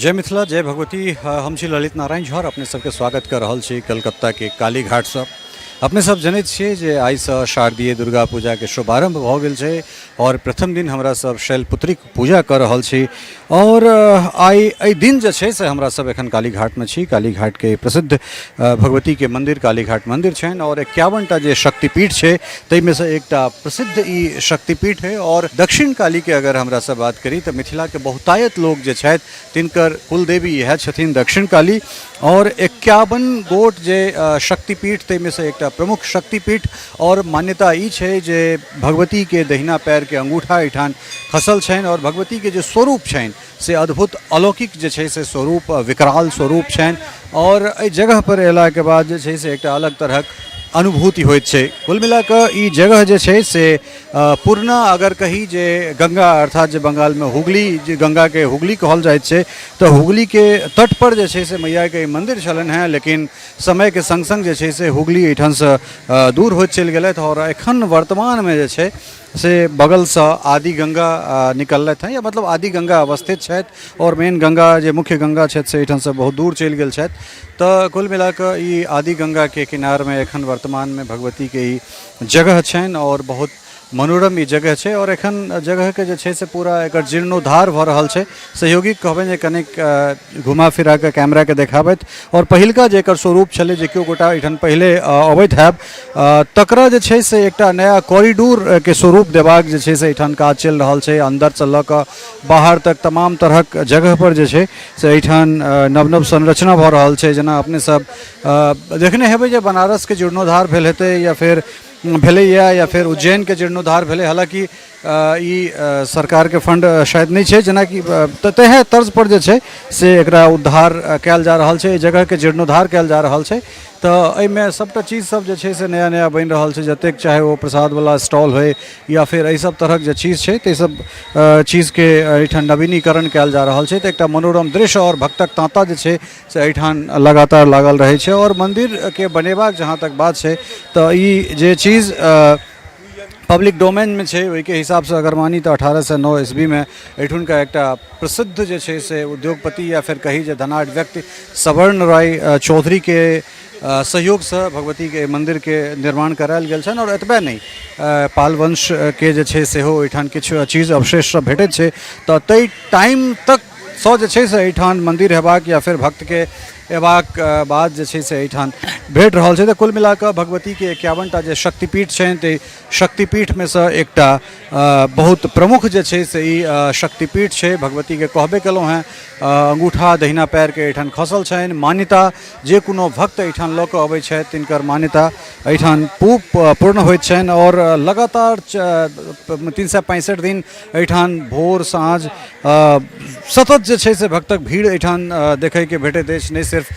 जय मिथिला जय भगवती। हम छी ललित नारायण झा और अपने सबके स्वागत कर रहल छी कलकत्ता के कालीघाट से। अपने सब जनैत छियै जे आइसँ शारदीय दुर्गा पूजाके शुभारंभ भऽ गेल छै और प्रथम दिन हमरा सब शैलपुत्रीक पूजा कऽ रहल छी और आइ एहि दिन जे छै से हमरा सब एखन कालीघाटमे छी। कालीघाटके प्रसिद्ध भगवतीके मन्दिर कालीघाट मन्दिर छनि और 51टा जे शक्तिपीठ छै ताहिमे से एकटा प्रसिद्ध ई शक्तिपीठ है। और दक्षिण कालीके अगर हमरा सब बात करी तऽ मिथिलाके बहुतायत लोक जे छथि तिनकर कुलदेवी इएह छथिन दक्षिण काली। और 51 गोट जे शक्तिपीठ ताहिमे से एकटा प्रमुख शक्तिपीठ और मान्यता ई छै जे भगवतीके दहिना पैरके अंगूठा एहिठाम खसल छनि और भगवतीके जे स्वरूप छनि से अद्भुत अलौकिक जे छै से स्वरूप विकराल स्वरूप छनि। और एहि जगह पर अयलाके बाद जे छै से एकटा अलग तरहक अनुभूति होइत छै। कुल मिलाकऽ ई जगह जे छै से पुरना अगर कही जे गंगा अर्थात जे बंगालमे हुगली जे गंगाके हुगली कहल जाइत छै तऽ हुगलीके तट पर जे छै से मैयाके ई मन्दिर छलनि हेँ, लेकिन समयके सङ्ग सङ्ग जे छै से हुगली एहिठामसँ दूर होइत चलि गेलथि और एखन वर्तमानमे जे छै से बगलसँ आदि गंगा निकललथि हेँ, या मतलब आदि गंगा अवस्थित छथि और मेन गंगा जे मुख्य गंगा छथि से एहिठामसँ बहुत दूर चलि गेल छथि। तऽ कुल मिलाकऽ ई आदि गंगाके किनारमे एखन वर्तमानमे भगवतीके ई जगह छनि और बहुत मनोरम ई जगह छै। और एखन जगहके जे छै से पूरा एकर जीर्णोद्धार भऽ रहल छै। सहयोगी कहबनि जे कनिक घुमा फिरा कऽ कैमराके देखाबथि और पहिलका जे एकर स्वरूप छलै जे केओ गोटा एहिठाम पहिले अबैत हैब तकरा जे छै से एकटा नया कॉरिडोरके स्वरूप देबाक जे छै से एहिठाम काज चलि रहल छै। अन्दरसँ लऽ कऽ बाहर तक तमाम तरहक जगहपर जे छै से एहिठाम नव नव संरचना भऽ रहल छै। जेना अपने सब देखने हेबै जे बनारसके जीर्णोद्धार भेल हेतै या फेर भेलैए या फेर उज्जैनके जीर्णोद्धार भेलै, हालाँकि ई सरकारके फंड शायद नहि छै, जेनाकि तहे तर्जपर जे छै से एकरा उद्धार कयल जा रहल छै, एहि जगहके जीर्णोद्धार कयल जा रहल छै। तऽ एहिमे सभटा चीज सब जे छै से नया नया बनि रहल छै, जतेक चाहे ओ प्रसादवला स्टॉल होइ या फेर एहि सब तरहक जे चीज छै ताहि सब चीजके एहिठाम नवीनीकरण कयल जा रहल छै। तऽ एकटा मनोरम दृश्य आओर भक्तक ताँता जे छै से एहिठाम लगातार लागल रहै छै। आओर मन्दिरके बनेबाक जहाँ तक बात छै तऽ ई जे चीज पब्लिक डोमेनमे छै ओहिके हिसाबसँ अगर मानी तऽ 1809 ईस्वीमे एहिठुनका एकटा प्रसिद्ध जे छै से उद्योगपति या फेर कही जे धनाढ्य व्यक्ति सवर्ण राय चौधरीके सहयोगसँ भगवतीके मन्दिरके निर्माण करायल गेल छनि। आओर एतबे नहि, पाल वंशके जे छै सेहो ओहिठाम किछु चीज अवशेष सब भेटैत छै। तऽ ताहि टाइम तक सँ जे छै से एहिठाम मन्दिर हेबाक या फेर भक्तके अयबाक बाद जे छै से एहिठाम भेट रहल छै। तऽ कुल मिलाकऽ भगवतीके 51टा जे शक्तिपीठ छनि ताहि शक्तिपीठमे सँ एकटा बहुत प्रमुख जे छै से ई शक्तिपीठ छै। भगवतीके कहबे केलहुँ हेँ, अङ्गूठा दहिना पैरके एहिठाम खसल छनि। मान्यता जे कोनो भक्त एहिठाम लऽ कऽ अबै छथि तिनकर मान्यता एहिठाम पूर्ण होइत छनि। आओर लगातार 365 दिन एहिठाम भोर साँझ सतत जे छै से भक्तक भीड़ एहिठाम देखैके भेटैत अछि। नहि सिर्फ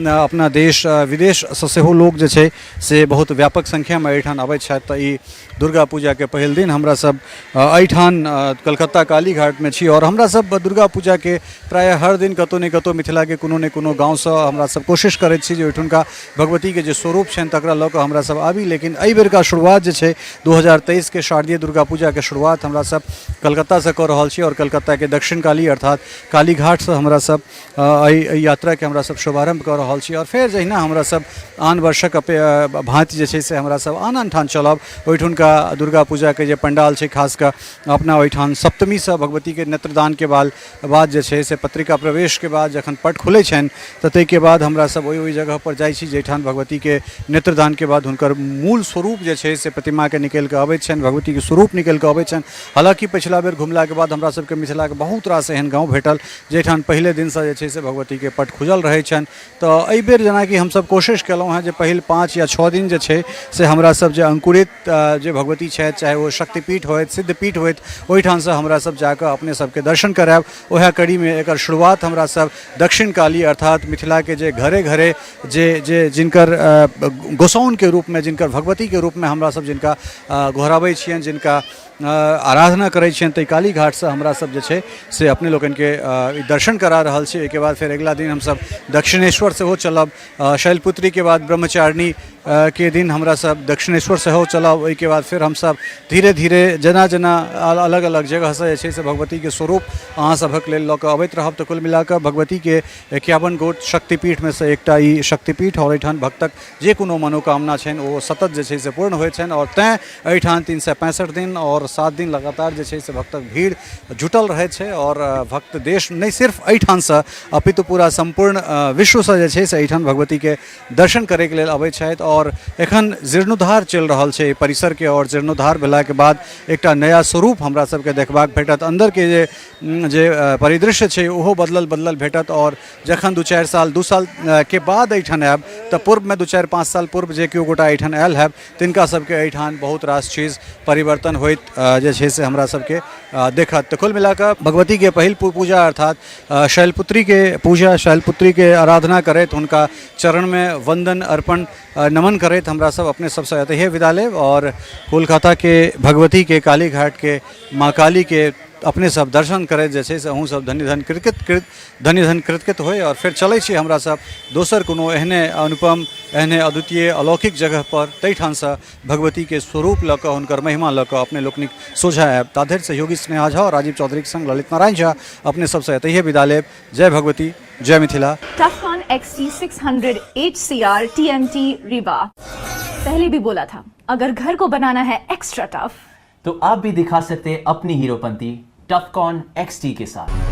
अपना देश विदेशसँ सेहो लोक जे छै से बहुत व्यापक संख्यामे एहिठाम अबैत छथि। तऽ ई दुर्गा पूजाके पहिल दिन हमरा सब एहिठाम कलकत्ता कालीघाटमे छी और हमरा सब दुर्गा पूजाके प्रायः हर दिन कतहु ने कतहु मिथिलाके कोनो ने कोनो गाँवसँ हमरा सब कोशिश करैत छी जे ओहिठुनका भगवतीके जे स्वरूप छनि तकरा लऽ कऽ हमरा सब आबी। लेकिन एहि बेरका शुरुआत जे छै 2023के शारदीय दुर्गा पूजाके शुरुआत हमरा सब कलकत्तासँ कऽ रहल छी और कलकत्ताके दक्षिण काली अर्थात कालीघाटसँ हमरा सब एहि यात्राके हमरा सब शुभारम्भ कऽ रहल छी। आओर फेर जहिना हमरा सब आन वर्षक भाँति जे छै से हमरा सब आन आन ठाम चलब, ओहिठुनका दुर्गा पूजाके जे पण्डाल छै खास कऽ अपना ओहिठाम सप्तमीसँ भगवतीके नेत्रदानके बाद जे छै से पत्रिका प्रवेशके बाद जखन पट खुलै छनि तऽ ताहिके बाद हमरा सब ओहि ओहि जगहपर जाइ छी जाहिठाम भगवतीके नेत्रदानके बाद हुनकर मूल स्वरूप जे छै से प्रतिमाके निकलिकऽ अबै छनि, भगवतीके स्वरूप निकलिकऽ अबै छनि। हालाँकि पछिला बेर घुमलाके बाद हमरा सबके मिथिलाके बहुत रास एहन गाँव भेटल जाहिठाम पहिले दिनसँ जे छै से भगवतीके पट खुजल रहै छनि। तऽ एहिबेर जेनाकि हमसब कोशिश केलहुँ हेँ जे पहिल 5 या 6 दिन जे छै से हमरा सब जे अंकुरित जे भगवती छथि चाहे ओ शक्तिपीठ होथि सिद्धपीठ होथि ओहिठामसँ हमरा सब जाकऽ अपने सबके दर्शन करायब। वएह कड़ीमे एकर शुरुआत हमरा सब दक्षिण काली अर्थात मिथिलाके जे घरे घरे जे जे जिनकर गोसाउनके रूपमे जिनकर भगवतीके रूपमे हमरा सब जिनका गोहराबै छियनि, जिनका आराधना करै छियनि। ताहि काली घाटसँ हमरा सब जे छै से अपने लोकनिके दर्शन करा रहल छी। एहिके बाद फेर अगिला दिन हमसब दक्षिणेश्वर सेहो चलब। शैलपुत्रीके बाद ब्रह्मचारिणी के दिन हमरा सब दक्षिणेश्वर सेहो चलब। ओहिके बाद फेर हमसब धीरे धीरे जेना जेना अलग अलग जगहसँ जे छै से भगवतीके स्वरूप अहाँ सभक लेल लऽ कऽ अबैत रहब। तऽ कुल मिलाकऽ भगवतीके 51 गोट शक्तिपीठमे सँ एकटा ई शक्तिपीठ आओर एहिठाम भक्तक जे कोनो मनोकामना छनि ओ सतत जे छै से पूर्ण होइ छनि आओर तैँ एहिठाम 365 दिन आओर 7 दिन लगातार जे छै से भक्तक भीड़ जुटल रहै छै आओर भक्त देश नहि सिर्फ एहिठामसँ अपितु पूरा सम्पूर्ण विश्वसँ जे छै से एहिठाम भगवतीके दर्शन करैके लेल अबै छथि। आओर एखन जीर्णोद्धार चलि रहल छै एहि परिसरके आओर जीर्णोद्धार भेलाके बाद एकटा नया स्वरूप हमरा सबके देखबाक भेटत। अन्दरके जे जे परिदृश्य छै ओहो बदलल बदलल भेटत। आओर जखन 2-4 साल 2 साल के बाद एहिठाम आयब तऽ पूर्वमे 2-4-5 साल पूर्व जे केओ गोटा एहिठाम आयल हैब तिनका सबके एहिठाम बहुत रास चीज परिवर्तन होइत जे छै से हमरा सबके देखत। तऽ कुल मिलाकऽ भगवतीके पहिल पूजा अर्थात शैलपुत्रीके पूजा, शैलपुत्रीके आराधना करैत हुनका चरणमे वन्दन अर्पण नमन करैत हमरा सब अपने सबसँ एतहिए विदा लेब आओर कोलकाताके भगवतीके काली घाटके माँ कालीके अपने सब दर्शन करैत जे छै से अहूँ सब धन्य धन्य कृतकृत कृत धन्य धन्य कृतकृत होइ। आओर फेर चलै छी हमरा सब दोसर कोनो एहने अनुपम एहने अद्वितीय अलौकिक जगह पर ताहिठामसँ भगवतीके स्वरूप लऽ कऽ हुनकर महिमा लऽ कऽ अपने लोकनिक सोझा आयब। ताधरि सहयोगी स्नेहा झा और राजीव चौधरीके संग ललित नारायण झा अपने सबसँ एतहिए विदा लेब। जय भगवती, जय Mithila. Tufcon XT600 HCR TMT Rewa। पहले भी बोला था, अगर घर को बनाना है एक्स्ट्रा टफ तो आप भी दिखा सकते हैं अपनी हीरोपंती टफकॉन XT के साथ।